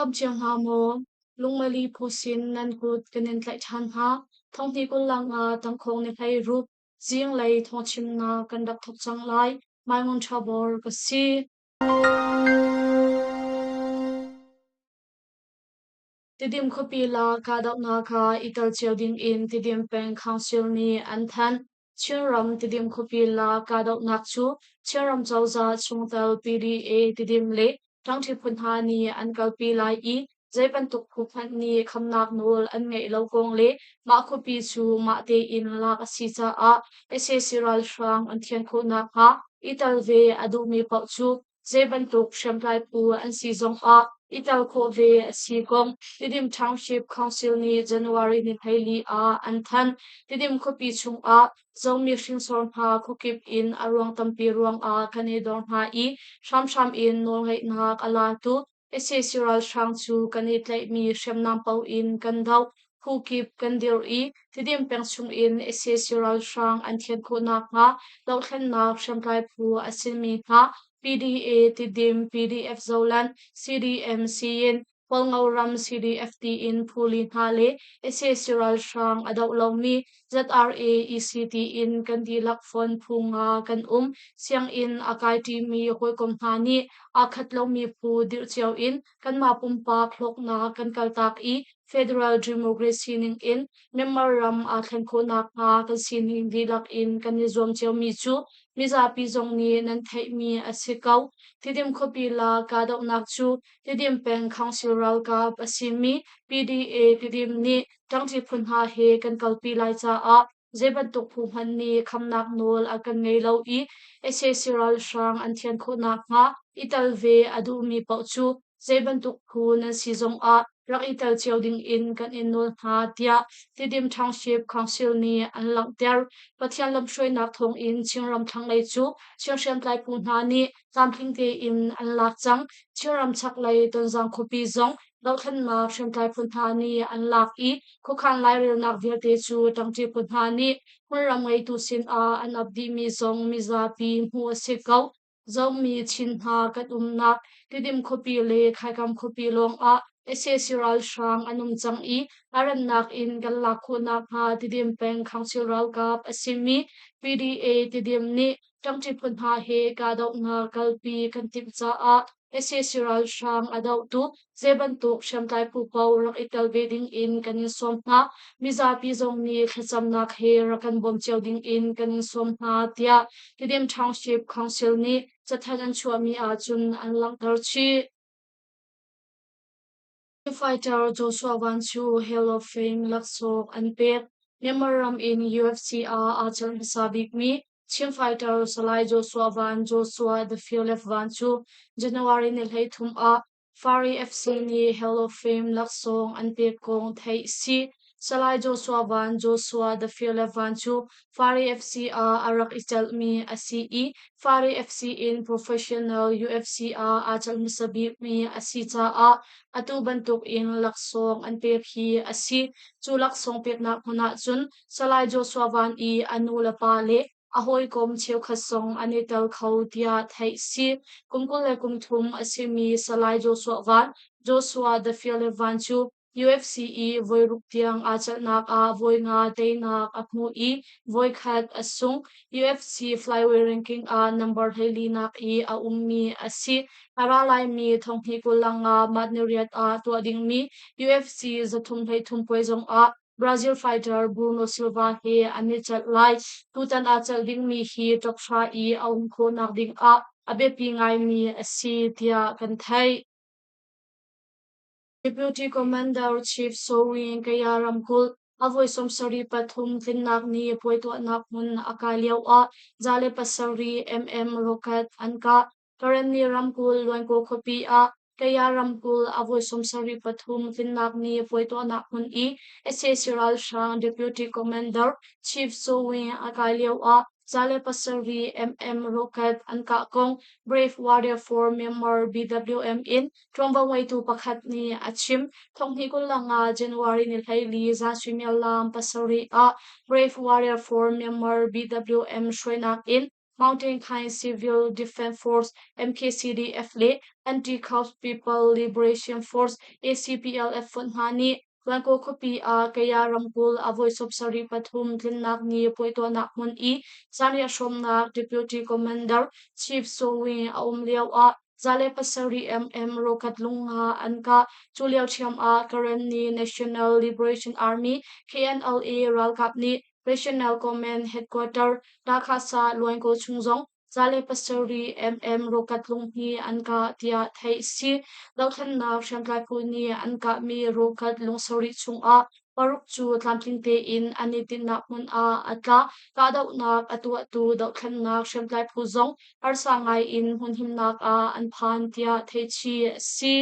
dam cio hna maw? Lungmali phusin nan kut kan in tlaih ṭhan hna. Thonghni kullang ah tangkhawng ni hlei ruk zinglei thawngchimnak kan rak thawk cang lai. Maimun Ṭhabor ka si. Tidim khuapi la kahdohnak ah i tel cio dingin Tidim peng Council nih an thanh. Chinram Tidim khuapi la kahdohnak cu Chinram cozah chungtel PDA Tidim le ṭangṭi phu hna nih an kalpi lai i zei bantuk phu hmanh nih khamnak nawl an ngeih lo kong le mah khuapi cu mah tein lak a si caah sac ralhrang an thian khawh nakhnga i tel ve a duhmi paoh cu Zei bantuk hriamtlai phu an si zongah i tel khawh ve a si kong Tidim Township Council nih January ni 14 ah an thanh. Tidim khuapi chungah Zomi hrinsor hna khuakip in a ruang tampi ruangah kan i dor hna i hramhram in nawlngeihnak a latu sac ralhrang cu kan i tlaihmi hriamnam paoh in kan doh. Phu kip kan dirh i Tidim peng chungin sac ralhrang an thian khawh nakhnga dohthlennak hriamtlai phu a simi hna PDA Tidim, PDF Zoland, CDM Siyin, Hualngo ram CDF tiin phu li hna le sac ralhrang a doh lomi ZRA EC tiin kan dihlak fon phu nga kan um. Sianginn a kai ṭimi hawikom hna nih aa khat lomi phu dirh cio in kanmah pumpak hlawknak kan kaltak i federal democracy ningin Myanmar ram aa thlen khawh nakhnga kan sining dihlak in kan i zuam ciomi cu mizapi zong nih nan theihmi a si ko. Tidim khuapi la kahdohnak cu Tidim peng Council ralkap a simi PDA Tidim nih ṭangṭi phu hna he kan kalpi lai caah zei bantuk phu hmanh nih khamnak nawl a kan ngei lo i sac ralhrang an thian khawh nakhnga i tel ve a duhmi paoh cu zei bantuk phu nan si zongah rak i tel cio dingin kan in nawl hna tiah Tidim Township Council nih an langhter. Pathian lamhruainak thawngin Chinram thlanglei cu Chin hriamtlai phu hna nih tlamtling tein an lak cang. Chinram chaklei Tonzang khuapi zong dohthlennak hriamtlai phu hna nih an lak i khuakhan lairelnak vialte cu ṭangṭi phu hna nih hmunram ngeitu sinah an ap dihmi zong mizapi hmuh a si ko. Zomi Chin hna kan umnak Tidim khuapi le Khaikam khuapi lawngah sac ralhrang an um cang i a rannak in kan lak khawh nakhnga Tidim peng Council ralkap a simi PDA Tidim nih ṭangṭi phu hna he kahdohnak kalpi kan timh caah sac ralhrang a dohtu zei bantuk hriamtlai phu paoh rak i tel ve ding in kan in sawm hna. Mizapi zong nih thlacamnak he rak kan bawm cio ding in kan in sawm hna tiah Tidim Township Council nih cathanh an chuahmi ahcun an langhter chih. Fighter Joshua Van cu Hall of Fame laksawng an pek. Myanmar ram in UFC ah aa celh hmasa bikmi Chin fighter Salai Joshua Van Joshua The Fearless Van cu January ni 13 ah Fari FC nih Hall of Fame laksawng an pek kong theih si. Salai Joshua Van Joshua The Fearless Van cu Fari FC ah a rak i celhmi a si i Fari FC in professional UFC ah aa celh hmasa bikmi a si caah atu bantuk in laksawng an pek hi a si. Cu laksawng peknak hmun ah cun Salai Joshua Van i a nu le pa le a hawikom cheukhat zong an i tel kho tiah theih si. Kum 23 a simi Salai Joshua Van, Joshua The Fearless Van cu UFC i voiruk tiang aa celhnak ah voi nga teinak a hmu i voikhat a sung. UFC flyweight ranking ah number 14nak i a ummi a si. A ra laimi 2025 March niriat ah tuah dingmi UFC 333 puai zongah Brazil fighter Bruno Silva he an i celh lai. Tutan aa celh dingmi hi top hra i a um khawhnak dingah a biapi ngaimi a si tiah kan theih. Deputy Commander Chief Soe Win Kaya ramkulh a voi 73 tlinnak ni puai tuahnak hmun a kai lioah 107 mm rocket an kah. Karenni ramkulh Luankaw khuapi ah Kaya ramkulh a voi 73 tlinnak ni puai tuahnak hmun i sac ralhrang Deputy Commander Chief Soe Win a kai lioah 107 mm rocket an kah kong Brave Warrior for Myanmar BWM in Ṭuanvo ngeitu pakhat nih a chim. 2025 January ni 14 zan suimilam 7 ah Brave Warrior for Myanmar BWM hruainak in Mountain Khaing Civil Defense Force MKCDF le Anti-Cops People Liberation Force ACPLF fonh hna nih Luankaw khuapi ah Kaya ramkulh a voi 73 tlinnak ni puai tuahnak hmun i zanriah hrawmnak Deputy Commander Chief Saw Win a um lio ah 107 mm rocket lungnga an kah. Cu lio ṭhiam ah Karenni National Liberation Army KNLA ralkap nih Regional Command Headquarter Nakhasa Luankaw chung zong 107 mm rocket lung hi an kah tiah theih a si. Dohthlennak hriamtlai phu nih an kahmi rocket lung sarih chungah paruk cu tlamtling tein an i tinhnak hmun ah a tla. Kahdohnak a tuahtu dohthlennak hriamtlai phu zong harsa ngai in hmunhimnak ah an phan tiah theihchih a si.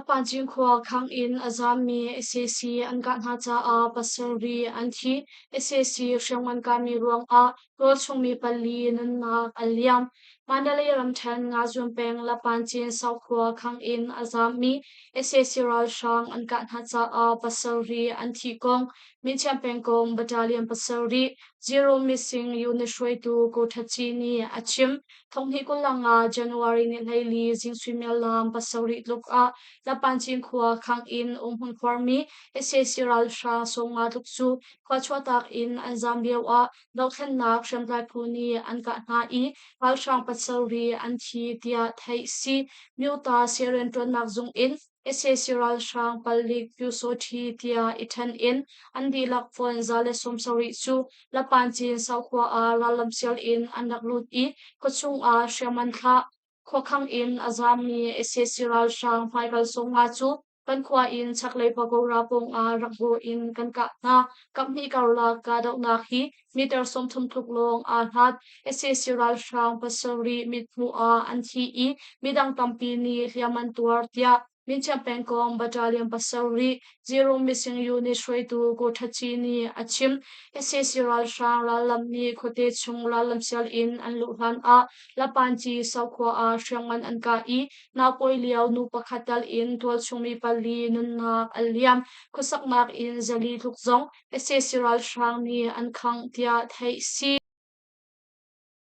Pancin khua khang in a zaammi sac an kah hna caah pasarih an thi. Sac hriamngan kahmi ruangah tualchungmi pali nunnak an liam. Mandalay ramṭhen Ngazuan peng Lapancin Saukhua khang in a zaammi sac ralhrang an kah hna caah pasarih an thih kong Minchiam pengkomh Battalion pasarih Zero Missing Unit hruaitu Ko Tha Ci nih a chim. Thonghnih 25 January ni 14 zing suimilam pasarih tluk ah Lapancin khua khang in umhmun khuarmi sac ralhrang 50 tluk cu khua chuahtak in an zaam lio ah dohthlennak hriamtlai phu nih an kah hna i ralhrang pasarih an thi tiah theih si. Myota rianṭuannak zung in sac ralhrang palik Pyusawṭhi tiah i ṭhen in an dihlak fonh 170 cu Lapancin Saukhua ah rallam sial in an rak lut i khuachung ah hriam an thlah. Khuakhang in a zaammi sac ralhrang hmaikal 50 cu kan khua in chaklei pagoda pawngah rak bawh in kan kah hna. Kaphnih karlak kahdohnak hi meter 30 tluk lawng aa hlat. Sac ralhrang pasarih mithmuh ah an thi i midang tampi nih hliam an tuar tiah Minchiam pengkomh Battalion pasarih Zero Missing Unit hruaitu Ko Tha Ci nih a chim. Sac ralhrang rallam nih khuate chung rallam sial in an luh hlan ah Lapanci Saukhua ah hriamngan an kah i naupawi lio nu pakhat tal in tualchung mi pali nunnak an liam. Khuasaknak in 400 tluk zong sac ralhrang nih an khangh tiah theih si.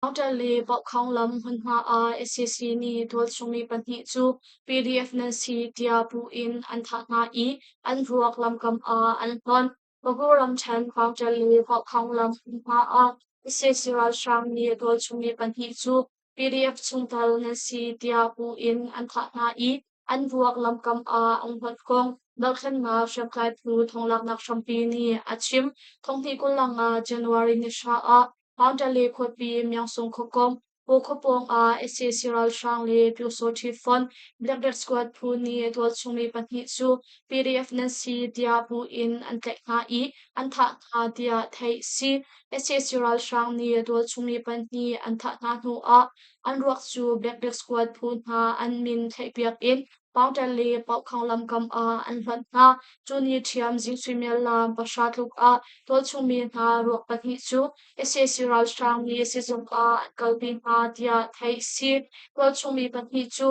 Hotel le Paukhang lam hmunhma ah sac nih tualchung mi pahnih cu PDF nan si tiah puh in an thah hna i an ruak lamkam ah an hlonh. Bago ramṭhen Hotel le Paukhang lam hmunhma ah sac ralhrang nih tualchung mi pahnih cu PDF chungtel nan si tiah puh in an thah hna i an ruak lamkam ah an hlonh kong dohthlennak hriamtlai phu thonglaknak hrampi nih a chim. Thonghnih 25 January ni hra ah Mandalay khuapi Myangsung khuakomh Paw pawng ah sac ralhrang le Pyusawṭhi Fund Black Death Squad phu nih tualchung mi pahnih cu PDF nan si tiah puh in an tlaih hna i an thah hna tiah theih a si. Sac ralhrang nih tualchung mi pahnih an thah hna hnu ah an ruak cu Black Death Squad phu hna an min thlaihpiak in Paungṭel le Paukhang lamkam ah an hlonh hna. Cu ni ṭhiam zing suimilam 3 tluk ah tualchung mi hna ruak pahnih cu sac ralhrang nih sizung ah an kalpi hna tiah theih a si. Tualchung mi pahnih cu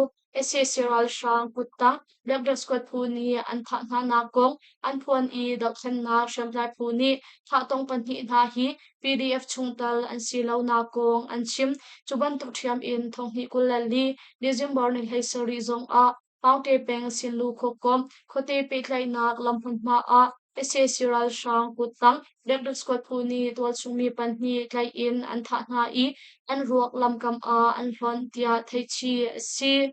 sac ralhrang kuttang Black Squad phu nih an thah hnanak kong an phuan i dohthlennak hriamtlai phu nih thahtong pahnih hna hi PDF chungtel an si lonak kong an chim. Cu bantuk ṭhiam in thonghnih 24 December ni 17 zong ah Paungte peng Sinlu khuakomh khuate pehtlaihnak lam hmunhma ah sac ralhrang kuttang Black Squad phu nih tualchung mi pahnih tlaih in an thah hna i an ruak lamkam ah an hlonh tiah theihchih a si.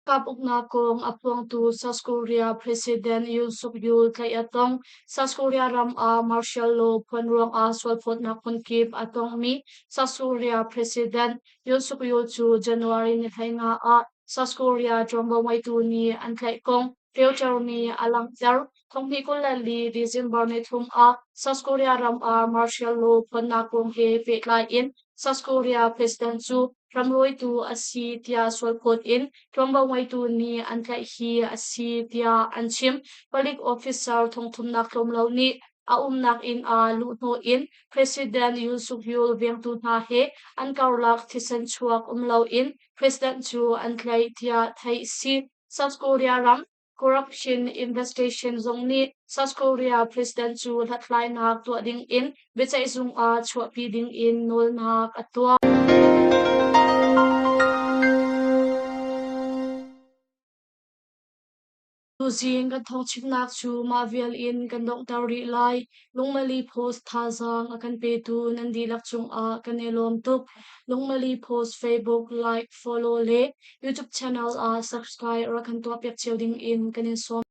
Kap uknak kong a phuangtu South Korea President Yoon Suk Yeol tlaih a tong. South Korea ram ah martial law phuan ruangah sualphawtnak phunkip a tongmi South Korea President Yoon Suk Yeol cu January ni 15 ah South Korea ṭuanvo ngeitu nih an tlaih kong Reuters nih a langhter. Thonghnih 24 December ni thum ah South Korea ram ah martial law phuannak kong he pehtlai in South Korea President cu ramrawitu a si tiah sualphawt in ṭuanvo ngeitu nih an tlaih hi a si tiah an chim. Palik officer thongthumnak tlawm lo nih a umnak inn ah luhhnawh in President Yoon Suk Yeol vengtu hna he an karlak thisen chuak um loin President cu an tlaih tiah theih a si. South Korea ram Corruption Investigation zung nih South Korea President cu hlathlainak tuah ding in biaceihzung ah chuahpi ding in nawlnak a tuah. Tuzing kan thawngchimnak cu mah vial in kan donghter rih lai. Lungmali Post thazaang a kan petu nan dihlak cungah kan i lawm tuk. Lungmali Post Facebook like, follow le YouTube channel ah subscribe rak kan tuahpiak cio ding in kan in sawm.